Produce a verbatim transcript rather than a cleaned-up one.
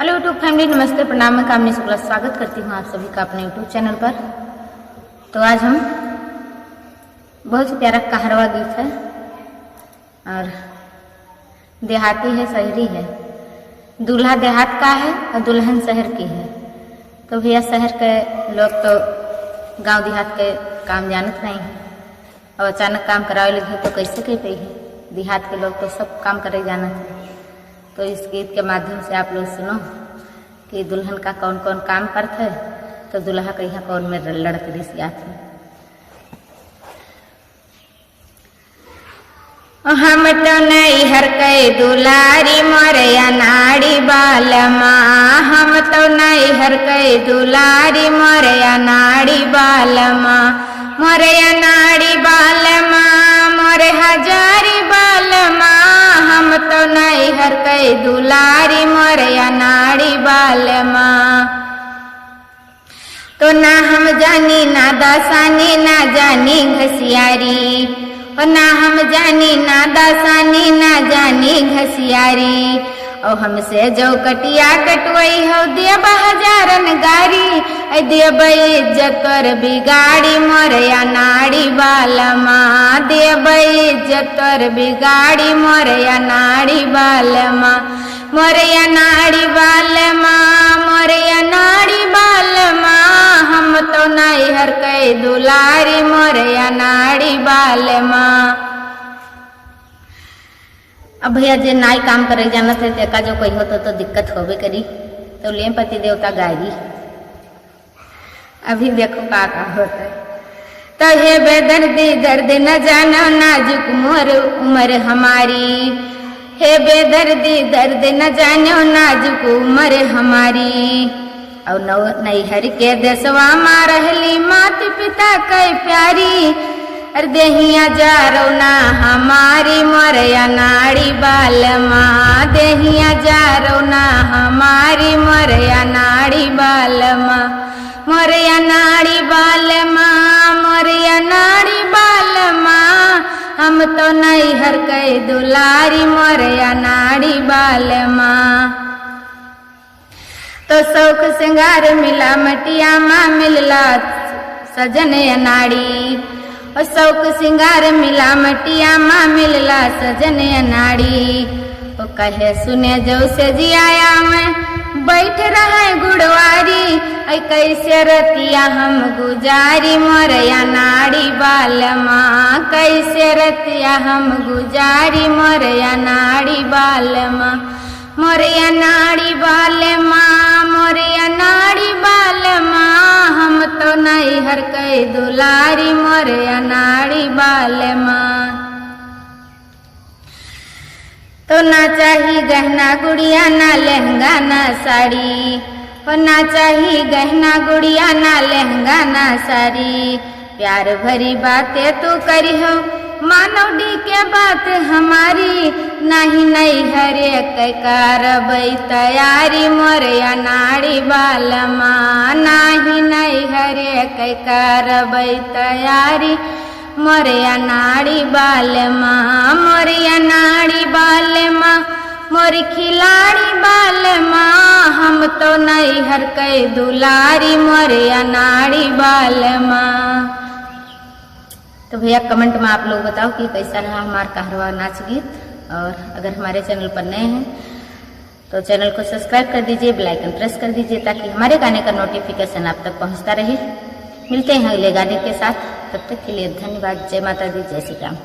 Hello YouTube family, नमस्ते, प्रणाम, मैं कामिनी शुक्ला स्वागत करती हूँ आप सभी का अपने YouTube channel पर। तो आज हम बहुत ही प्यारा कहरवा गीत है और देहाती है, शहरी है। दूल्हा देहात का है और दुल्हन शहर की है। तो भैया, शहर के लोग तो गांव देहात के काम जानत नहीं है, और अचानक काम करावे लगे तो कैसे कह पाई है? देहात के लोग तो सब काम करे जानत है। तो इस गीत के माध्यम से आप लोग सुनो कि दुल्हन का कौन कौन काम करत है, तो दुल्हा के यहाँ कौन में लड़त रिसियात है। हम तो नैहर के दुलारी मोरे अनाड़ी बालमा, हम तो नैहर के दुलारी मोरे अनाड़ी बालमा, मोरे अनाड़ी बालमा, मोरे हजारी बालमा, हम तो नैहर के दुलारी मोरे अनाड़ी बालमा। तो ना हम जानी ना दासानी, ना जानी घसियारी, ओ ना हम जानी ना दासानी, ना जानी घसियारी। ओ हमसे जो कटिया कटवई हो, देब हजारन गारी, ऐ देब इज्जत तोर बिगाड़ी मोरे अनाड़ी बालमा, देब इज्जत तोर बिगाड़ी मोरे अनाड़ी बालमा। मोरे अनाड़ी बालमा, मोरे अनाड़ी बालमा, हम तो नैहर के दुलारी मोरे अनाड़ी बालमा। अब भैया, जे नाई काम करे जानत है, तेका जो कोई हो तो, तो दिक्कत होबे करी। तो ले पति देवता गारी। अभी देखो का का होत है। तो हे बेदर्दी दर्द न जानो नाजुक मोर उमर हमारी, हे बेदर्दी दर्द न जानो नाजुक उमर हमारी। और नौ-, नैहर के देसवा मा रहली मात पिता कै प्यारी। अरे देहिया जारौ ना हमारी मोर अनाड़ी बालमा, देहिया जारौ ना हमारी मोर अनाड़ी बालमा। मोर अनाड़ी बालमा, मोर अनाड़ी बालमा, हम तो नैहर के दुलारी मोर अनाड़ी बालमा। तो शौक सिंगार मिला मटिया मा मिलला सजन अनाड़ी, ओ शौक सिंगार मिला मटिया मा मिलला सजन अनाड़ी। ओ कहे सुने जौसे जियाया में बैठ रहे गुड़वारी, ऐ कैसे रतिया हम गुजारी मोर अनाड़ी बालमा, कैसे रतिया हम गुजारी मोर अनाड़ी बालमा। मोर अनाड़ी बालमा, मोर अनाड़ी बालमा, हम तो नैहर के दुलारी मोर अनाड़ी बालमा। तो ना चाही गहना गुड़िया, ना लहंगा ना साड़ी, ओ ना चाही गहना गुड़िया, ना लहंगा ना साड़ी। प्यार भरी बातें तू करिहो, मानव डी के बात हमारी, नाही नैहरे के करबै तैयारी मोर अनाड़ी बालमा, नाही नैहरे के करबै तैयारी मोर अनाड़ी बालमा, मोर अनाड़ी बालमा, मोर खिलाड़ी बालमा, हम तो नैहर के दुलारी मोर अनाड़ी बालमा। तो भैया, comment में आप लोग बताओ कि कैसा रहा हमार कहरवा नाच गीत, और अगर हमारे channel पर नए हैं तो channel को subscribe कर दीजिए, bell icon press कर दीजिए, ताकि हमारे गाने का notification आप तक पहुंचता रहे। मिलते हैं अगले गाने के साथ, तब तक के लिए धन्यवाद। जय माता दी, जय श्री राम।